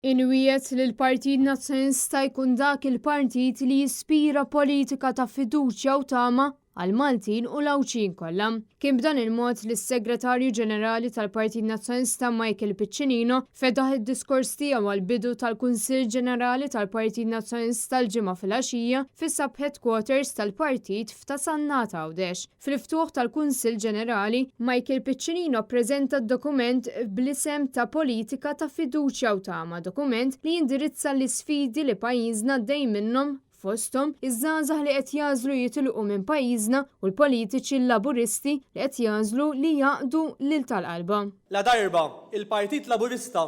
Inwiegħed li l-Partit Nazzjonalista jkun dak il-partit li jispira politika ta' fiduċja u tama għall-Maltin u l-Għawdxin kollha. Kien b'dan il-mod li s-Segretarju Ġenerali tal-Partit Nazzjonalista Michael Piccinino fetaħ id-diskors tiegħu għall-bidu tal-Kunsill Ġenerali tal-Partit Nazzjonalista l-Ġimgħa filgħaxija fis-Sub Headquarters tal-Partit f'Ta' Sannat Għawdex. Fil-ftuħ tal-Kunsill Ġenerali, Michael Piccinino ppreżenta d-dokument bl-isem ta' Politika ta' Fiduċja u Tama, dokument li jindirizza l-isfidi li pajjiżna għaddej minnhom fosthom iż-żgħażagħ li qed jagħżlu jitilqu minn pajjiżna u l-politiċi Laburisti li qed jagħżlu li jgħaqqdu lil tal-qalba. Ladarba il-Partit Laburista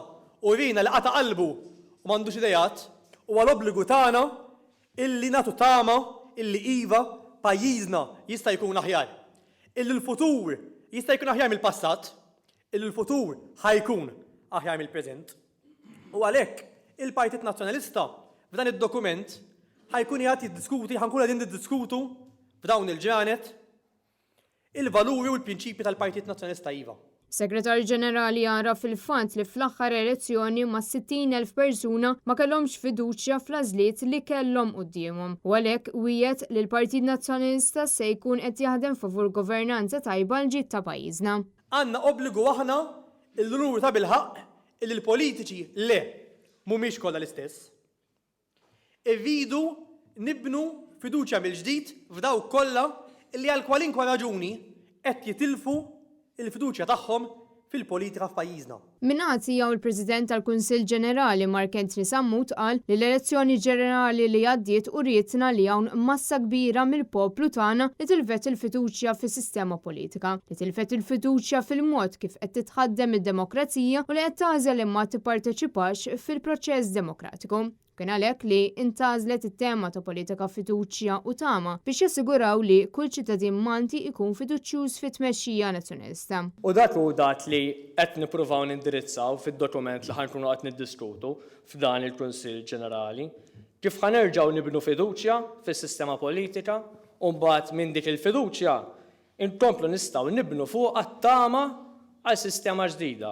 uriena li qata' qalbu u m'għandux ideat, huwa l-obbligu tagħna Illi nagħtu tama illi iva, pajjiżna jista' jkun aħjar. Illi l-futur jista' jkun aħjar mill-passat. Illi l-futur ħa jkun aħjar mill-preżent. U għalhekk, il-Partit Nazzjonalista f'dan id-dokument ħa jkun qiegħed jiddiskuti, ħa nkunu qegħdin niddiskutu f'dawn il-ġranet, Il-valuri u l-prinċipji tal-Partit Nazzjonalista iva. Segretarju Ġenerali għaraf il-fatt li fl-aħħar elezzjoni mas-60,000 persuna ma kellhomx fiduċja fl-għażliet li kellhom quddiemhom u għalhekk wiegħed li l-Partit Nazzjonalista se jkun qed jaħdem favur governanza tajba għall-ġid ta' pajjiżna. Għandna obbligu aħna illi nuru tabilħaqq illi l-politiċi le, mhumiex kollha l-istess. Irridu nibnu fiduċja mill-ġdid f'dawk kollha li għal kwalinkwa raġuni qed jitilfu l-fiduċja tagħhom fil-politika f'pajjiżna. Min-naħa tiegħu l-President tal-Kunsill Ġenerali Mark Anthony Sammut qal li l-elezzjoni ġenerali li għaddiet urietna li hawn massa kbira mill-poplu tagħna li tilfet il-fiduċja fis-sistema politika, li tilfet il-fiduċja fil-mod kif qed titħaddem id-demokrazija u li qed tagħżel li ma tipparteċipax fil-proċess demokratiku. Kien għalhekk li ntgħażlet it-tema ta' politika fiduċja u tama biex jassiguraw li kull ċittadin Malti jkun fiduċjuż fit-tmexxija Nazzjonalista. U dak hu dak li qed nippruvaw nindirizzaw fid-dokument li ħa nkunu qed niddiskutu f'dan il-Kunsill Ġenerali. Kif ħa nerġgħu nibnu fiduċja fis-sistema politika u mbagħad minn dik il-fiduċja nkomplu nistgħu nibnu fuqha t-tama għal sistema ġdida.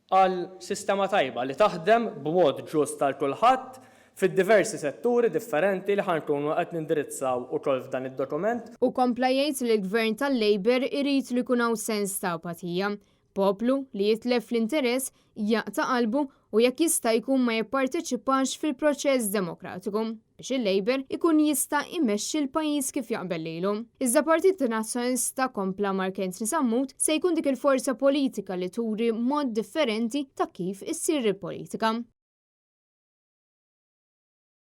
għal sistema tajba li taħdem b'mod ġust għal kulħadd fid-diversi setturi differenti li ħa nkunu qed nindirizzaw ukoll f'dan id-dokument. Hu kompla jgħid li l-Gvern tal-Labour irid li jkun hawn sens ta' apatija. Poplu li jitlef l-interess, jaqta' qalbu u jekk jista' jkun ma jipparteċipax fil-proċess demokratiku. Biex il-Labour ikun jista' imexxi l-pajjiż kif jaqbel lilu. Iżda Partit Nazzjonalista, kompla Mark Anthony Sammut, se jkun dik il-forza politika li turi mod differenti ta' kif issir il-politika.